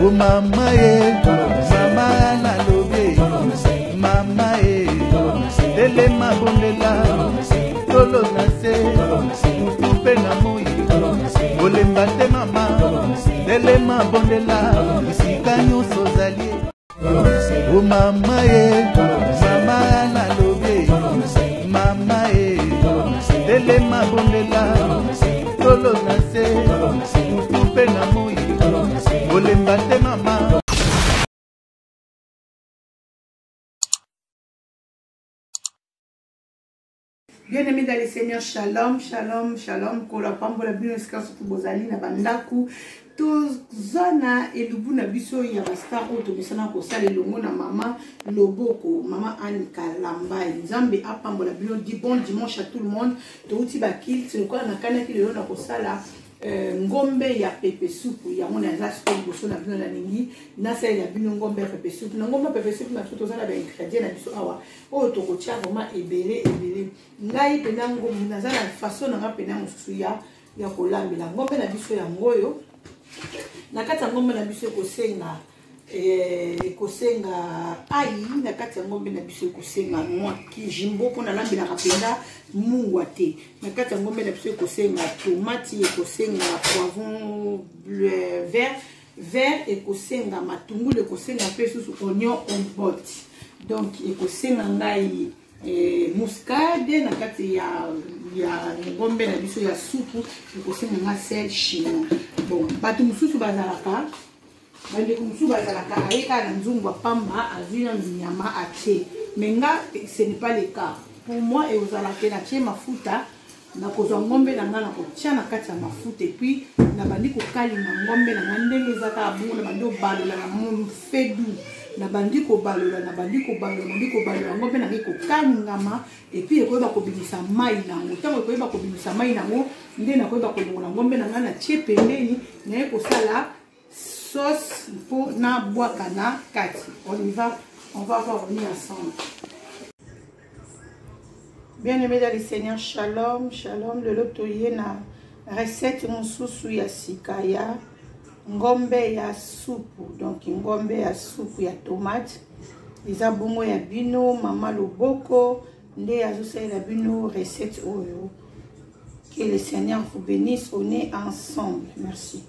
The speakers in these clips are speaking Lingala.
O mama ye, mama nalobi, mama ye, telema bondela, tolo na se, butu mpe na moi, kolemba te mama, telema bondela, esika nyonso ozali. O mama ye, mama nalobi, mama ye, telema bondela, tolo na se, butu mpe na moi, kolemba te mama. Bien-aimé dans le Seigneur, shalom, shalom, shalom. Kola pambola bino esika soki bozali na bandaku. Toza na elubu na biso ya ba star oyo tomesana kosala elongo na mama Loboko, mama Anne Kalambayi. Nzambe apambola bino. Di bon dimanche à tout le monde. Touti ba kilt lokola nakanaki lelo na kosala ngombe ya pepe supu. Yango naza sikoyo liboso na bino, nalingi nasalela bino ngombe ya pepe supu. Na ngombe ya pepe supu na biso toza na ba ingrédients na biso awa oyo tokotia vraiment ebele ebele. Ngai mpena ngombe naza na façon na nga mpena mosusu ya kolambela ngombe na biso yango oyo. Na kati ya ngombe na biso ekosenga ai, na kati ya ngombe na biso ekosenga mwa kijimbo mpo nalambelaka mpenza mungwa te. Na kati ya ngombe na biso ekosenga tomati, ekosenga poivron bleu vert vert, ekosenga matungulu, ekosenga mpe susu oignon en botte. Donc ekosenga ngai muscade na kati ya ngombe na biso ya supu, ekosenga nga sel chinois. Bon, bato mosusu bazalaka, bandeko mosusu bazalaka aye kaka na nzungu ya pamba, azwi na nyama atie, mais nga ce n'est pas le cas pour moi. Ekozala ke natie mafuta, nakozwa ngombe na nga, nakotia na kati ya mafuta, et puis nabandi kokalinga ngombe na nga ndenge eza kaka bongo. Nabandi kobalola na fedu, nabandi kobalola, nabandi kobalola, nabandi kobalola ngombe na nga ekokalingama, et puis ekoyeba kobimisa mai nango. Ntango ekoyeba kobimisa mai nango nde nakoyeba kolongola ngombe na nga, natie pembeni, naye kosala sauce mpo nabwaka na kati. On y va, on va voir revenir ensemble. Bien-aimé dans le Seigneur, shalom, shalom. Lelo toye na recette mosusu ya sika ya ngombe ya supu. Donc ngombe ya supu ya tomate eza bongo ya bino mama Loboko nde azosalela bino recette oyo. Que le Seigneur vous bénisse, on est ensemble. Merci.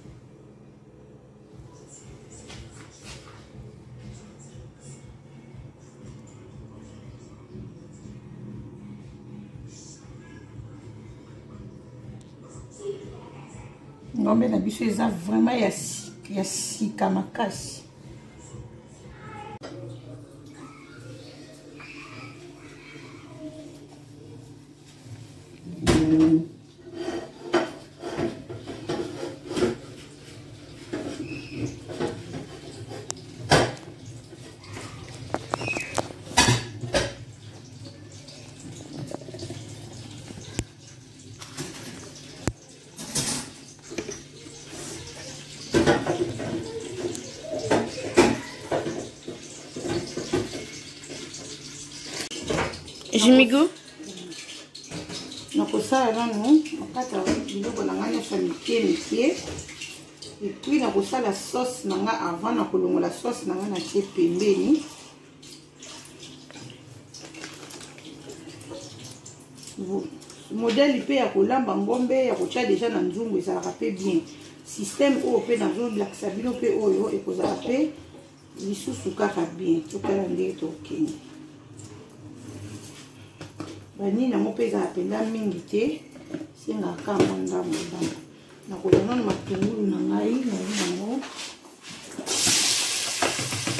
Ngombe na biso eza vraiment ya sika makasi. Jimigo. Nakosala nanu nakata biloko na ngai nyonso ya mike mike, et puis nakosala sauce na ngai. Avant na kolongola sauce na ngai, natie pembeni. Modèle mpe ya kolamba ngombe ya kotia deja na nzungu ezalaka mpe bien. Système oyo mpe nazolakisa bino mpe oyo ekozala mpe lisusu kaka bien. Totala ndenge tokende banini yango mpe ezala mpenza mingi te, sengaka mwa ndambo ndambo. Nakozwa nano matungulu na ngai, nazwi yango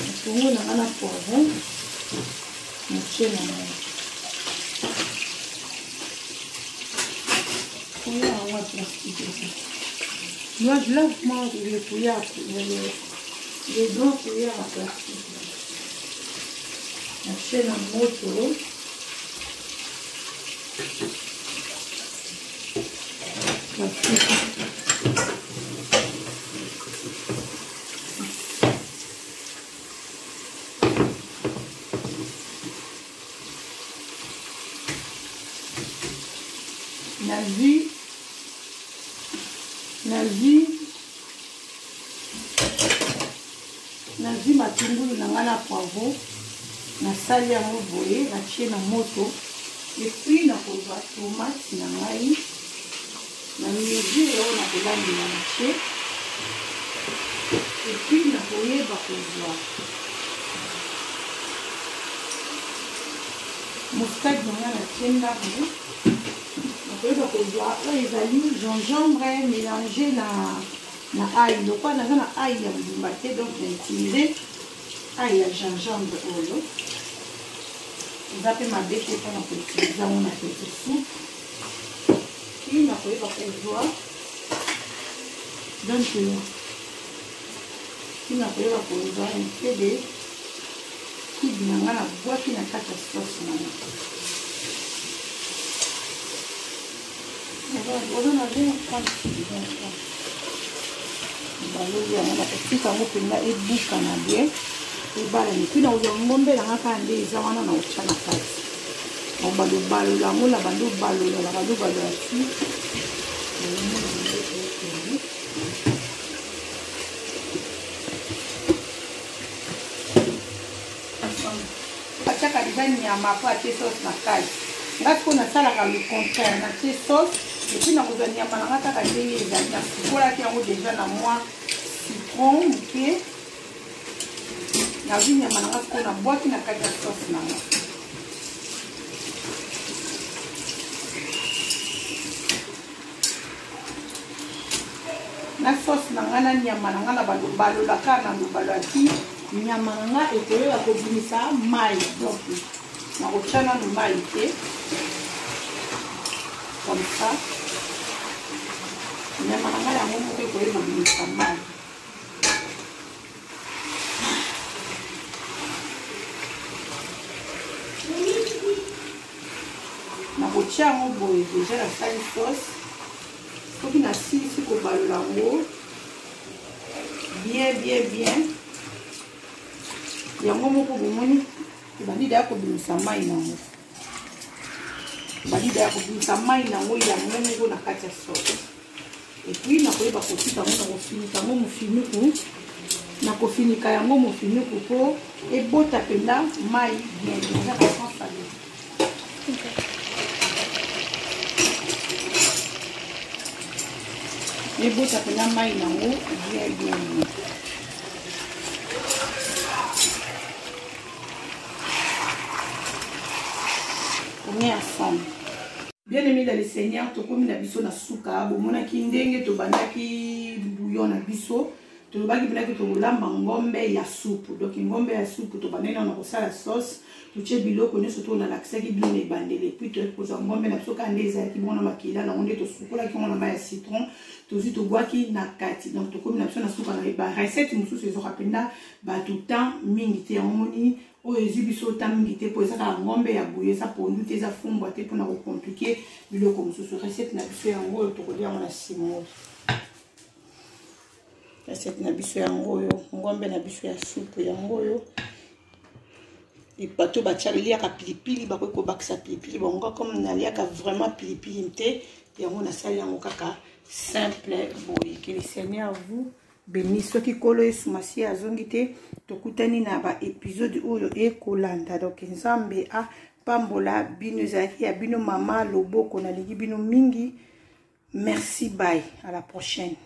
matungulu na ngai na poivron, motie na ngai cuillère yango ya plastique eza. Moi, je lave moi les cuillères, les grands cuillères à plastique. Natie na moto. Plastique. Nazwi matungulu na ngai na poivron, nasali yango boye, natie na moto. Epuis nakozwa tomate na ngai na mesure oyo nakolambela, natie. Epuis nakoyeba kozwa muscade na ngai, natie ndambo. Nakoyeba kozwa oyo ezali gingembre mélange na ail. Lokola naza na ail ya mobimba te, donc na utilise ail ya gingembre oyo eza mpe mabe te mpona koutilize yango na pete soupe. Puis nakoyeba kozwa, donc puis nakoyeba kozwa un peu de cube na ngai, nabwaki na kati ya sauce na ngai. Oza na 20 baloli yango, nakotika yango mpenza ebukana bien, ebalani. Puis nakozwa ngombe na nga kaka nde eza wana, na kotya na kati, balobalola yango na bando balola na bando balola ti. Atiaka deja nyama po atie sauce na kati. Nga sikoyo nasalaka le contraire, natie sauce epuis nakozwa nyama na nga kaka ndenge ezali, nasukolaki yango deja na mwa citron moke. Nazwi nyama na nga sikoyo, nabwaki na kati ya sauce na nga. Na sauce na ngai na nyama na ngai, na balolaka na lobalo ati nyama na ngai ekoyeba kobimisa mai. Donc nakotya nanu mai te, comme ça nyama na ngai yango moko ekoyeba kobimisa mai. Nakotia yango boye, deja nasali sauce. Soki nasilisi kobalola yango bien bien bien, yango moko bomoni ebandi deya kobimisa mai nango, ebandi deya kobimisa mai nango yango moko na kati ya sauce. Epuis nakoyeba kotika yango, nakofinika yango mofinuku, nakofinika yango mofinuku mpo ebota mpenza mai bien. Eza responsable ebota mpenza mai nango bien bien bien. On est ensemble. Bien aimé dans le Seigneur, tokomi na biso na suka. Bomonaki ndenge tobandaki bouillon na biso, tolobaki mpena tokolamba ngombe ya supu. Donc ngombe ya supu, tobandaki nano kosala sauce, totie biloko nyonso to nalakisaki bino na ebandeli. Epuis toyaki kozwa ngombe na biso kaka nde ezalaki bongo na makila nango, nde tosukolaki yango na mai ya citron, tozwi tobwaki na kati. Donc tokomi na biso na suka na barecette mosusu ezwaka mpenza bato temps mingi te. Yango moni oyo ezwi biso temps mingi te, mpo eza kaka ngombe ya boye, eza pondu te, eza fumbwa te mpona kocomplike biloko mosusu. Recette na biso yango oyo, tokolia yango na nsima. Oyo recette na biso yango oyo, ngombe na biso ya supu yango oyo. Bato batya beliaka pilipili, bakoki kobakisa pilipili. Bongo comme naliaka vraiment pilipili te, yango nasali yango kaka simple boye. Que le Seigneur vous bénisse. Soki Nkolo Yesu Masiya azongi te, tokutani na ba episode oyo ekolanda. Donc Nzambe apambola bino. Ezalaki ya bino mama Loboko, nalingi bino mingi. Merci, bye, à la prochaine.